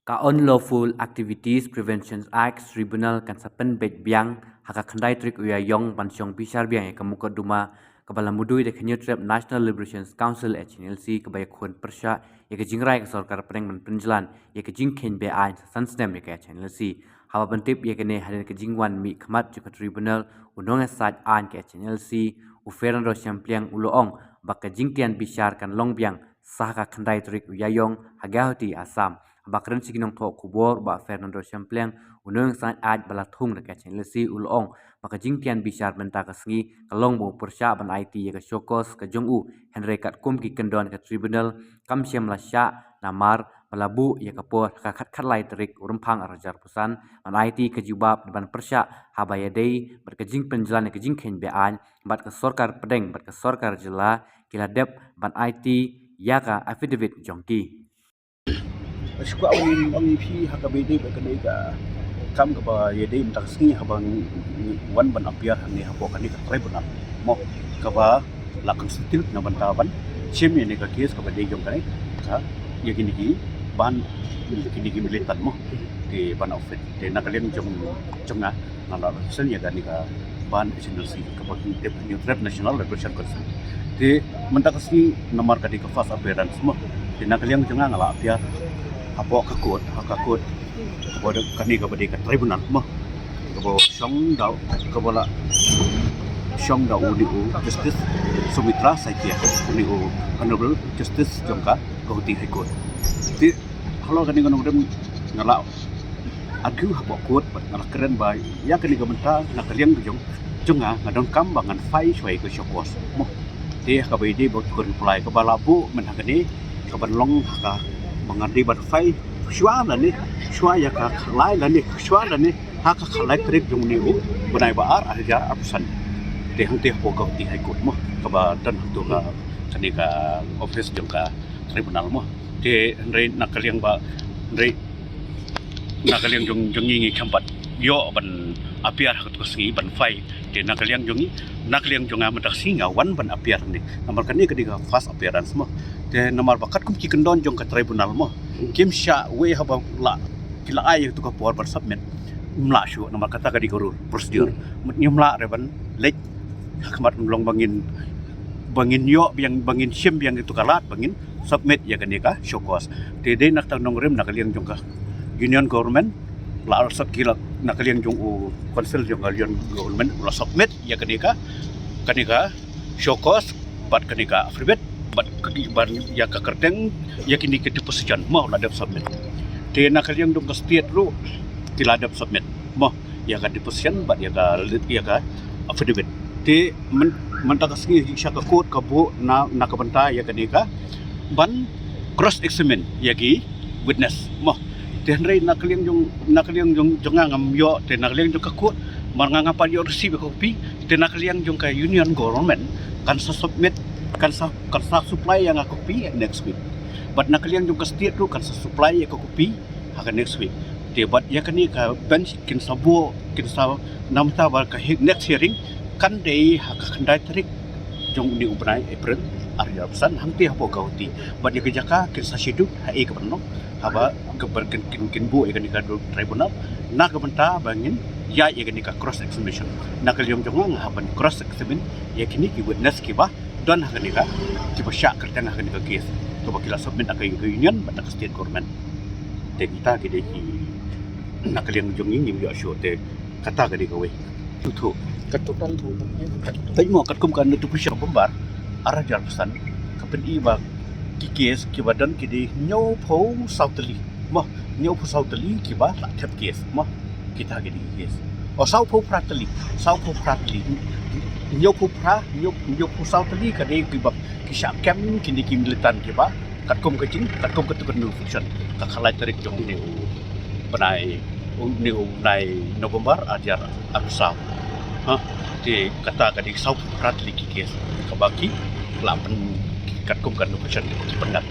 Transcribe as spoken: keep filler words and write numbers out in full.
Ka Unlawful Activities Prevention Act Tribunal kan sa pynbeit biang ha ka khyndai tarik u Ïaïong ban shong bishar biang ïa ka mukotduma kaba la mudui da ka Hynñiewtrep National Liberation Council, H N L C, kaba ïakhun pyrshah ïa ka jingrai ka sorkar pdeng ban pynjlan ïa ka jingkheiñ be-aiñ sa san snem ïa ka H N L C. Haba pyntip ïa kane hadien ka jingwan mihkhmat jong ka tribunal, u nongïasaid aiñ ka H N L C, u Fernando Shyampliang, u la ong ba ka jingtian bishar kan long biang sa ha ka khyndai tarik u Ïaïong ha Guwahati, Assam. Haba kren sha ki nongthoh khubor, u Bah Fernando Shyampliang, u nongïasaid aiñ ba la thung da ka H N L C, u la ong ba ka jingtian bishar mynta ka sngi ka long ba u pyrshah ban aiti ïa ka show cause ka jong u, hynrei katkum ki kyndon ka tribunal kam shym la shah namar ba la buh ïa ka por ha ka khatkhatlai tarik u Rymphang arhajar arphew san ban aiti ka jubab da ban pyrshah, haba ïadei bad ka jingpynjlan ïa ka jingkheiñ be-aiñ bad ka sorkar pdeng bad ka sorkar jylla ki la dep ban aiti ïa ka affidavit jong ki. Shuwa ban ong ïa phi ha kaba ïadei bad kane ka kam kaba ïadei mynta ka sngi haba ngi wan ban appear hangne hapoh kane ka tribunal, mo, kaba la constitute na bynta ban shim ïa kane ka case kaba dei jong kane ka, ïa kine ki ban, kine ki militant, mo, ki ban outfit. Te na ka liang jong, jong nga, nga la represent ïa kane ka ban H N L C kaba ki tip Hynñiewtrep National Liberation Council. Te mynta ka sngi namar ka dei ka first appearance, mo. Te na ka liang jong nga, nga la appear hapoh ka court, ha ka court kaba dei, kane kaba dei ka tribunal, mo, kaba shong da, kaba la shong da une u Justice Sumitra Saikia, une u Honorable Justice jong ka Guwahati High Court. Te halor kane ka nongrim nga la argue hapoh court bad nga la kren ba ïa kane ka bynta na ka liang ka jong, jong nga, nga donkam ba ngan file shuwa ïa ka show cause, mo. Te ha kaba ïadei bad ka reply kaba la buh mynta kane, kaban long ha kaba nga dei ban file shuwa lane, shuwa ïa ka khatlai lane, shuwa lane ha ka khatlai tarik jong une u bnai ba ar, arhajar arphew san. Te hangtei hapoh ka Guwahati High Court, mo, kaba don hangto ka, kane ka office jong ka tribunal, mo. Te hynrei na ka liang ba, hynrei na ka liang jong, jong ngi, ngi khlem pat ïoh ban appear ha kato ka sngi ban file. Te na ka liang jong ngi, na ka liang jong nga mynta ka sngi nga wan ban appear hangne namar kane ka dei ka first appearance, mo. Te namar ba katkum ki kyndon jong ka tribunal, mo, kim shah wei haba la, ki la ai ïa kato ka por ban submit. Ym lah shuh namar kata ka dei ka rule procedure. Mut ngim lah re ban leit ha khmat, long ba ngin, ba ngin ïoh biang, ba ngin shim biang ïa kato ka lad ba ngin submit ïa kane ka show cause. Te dei na kata ka nongrim na ka liang jong ka Union Government la arsap ki la, na ka liang jong u Council jong ka Union Government u la submit ïa kane ka, kane ka show cause bad kane ka affidavit bad ka ki ban ïa ka kyrteng ïa kine ki deposition, mo, la dep submit. Te na ka liang jong ka state ruh ki la dep submit, mo, ïa ka deposition bad ïa ka, ïa ka affidavit. Te myn-, mynta ka sngi jingshisha ka court ka buh na, na ka bynta ïa kane ka ban cross examine ïa ki witness, mo. Te hynrei na ka liang jong, na ka liang jong, jong nga ngam ïoh, te na ka liang jong ka court, mar nga ngam pat ïoh receive ïa ka copy, te na ka liang jong ka Union Government kan sa submit, kan sa, kan sa supply ïa nga copy next week. Bad na ka liang jong ka state ruh kan sa supply ïa ka copy ha ka next week. Te bad ïa kane ka bench kin sa buh, kin sa, namar ba ka he-, next hearing kan dei ha ka khyndai tarik jong une u bnai April arhajar arphew san, hangtei hapoh Guwahati. Bad ïa ka jaka kin sa schedule ha ei ka ban long, haba ka ban kin, kin, kin buh ïa kane ka tribunal na ka bynta ba ngin ïaid ïa kane ka cross examination. Na ka liang jong nga, nga hap ban cross examine ïa kine ki witness kiba don ha kane ka, kiba shah kyrteng ha kane ka case, kaba ki la submit na ka Union bad na ka State Government. Te kita ki dei ki, na ka liang jong ngi ngim ïoh shuh, te kata ka dei kawei. Tuthu. Ka total bu, ka total. Te mo katkum ka notification November arhajar arphew san, ka pyni ba ki case kiba don ki dei hynñiewphew saw tylli. Mo, hynñiewphew saw tylli kiba la thep case. Mo, kita ki dei ki case. O, sawphew phra tylli, sawphew phra tylli. Hynñiewphew phra, hynñiew, hynñiewphew saw tylli ka dei kiba ki shah kem kine ki militant kiba katkum ka jing, katkum katu ka notification, ka khatlai tarik jong une u bnai, une u bnai November arhajar arphew saw. Ha, te kata ka dei sawphew phra tylli ki case kaba ki la pyn, katkum ka notification kaba ki pyndap.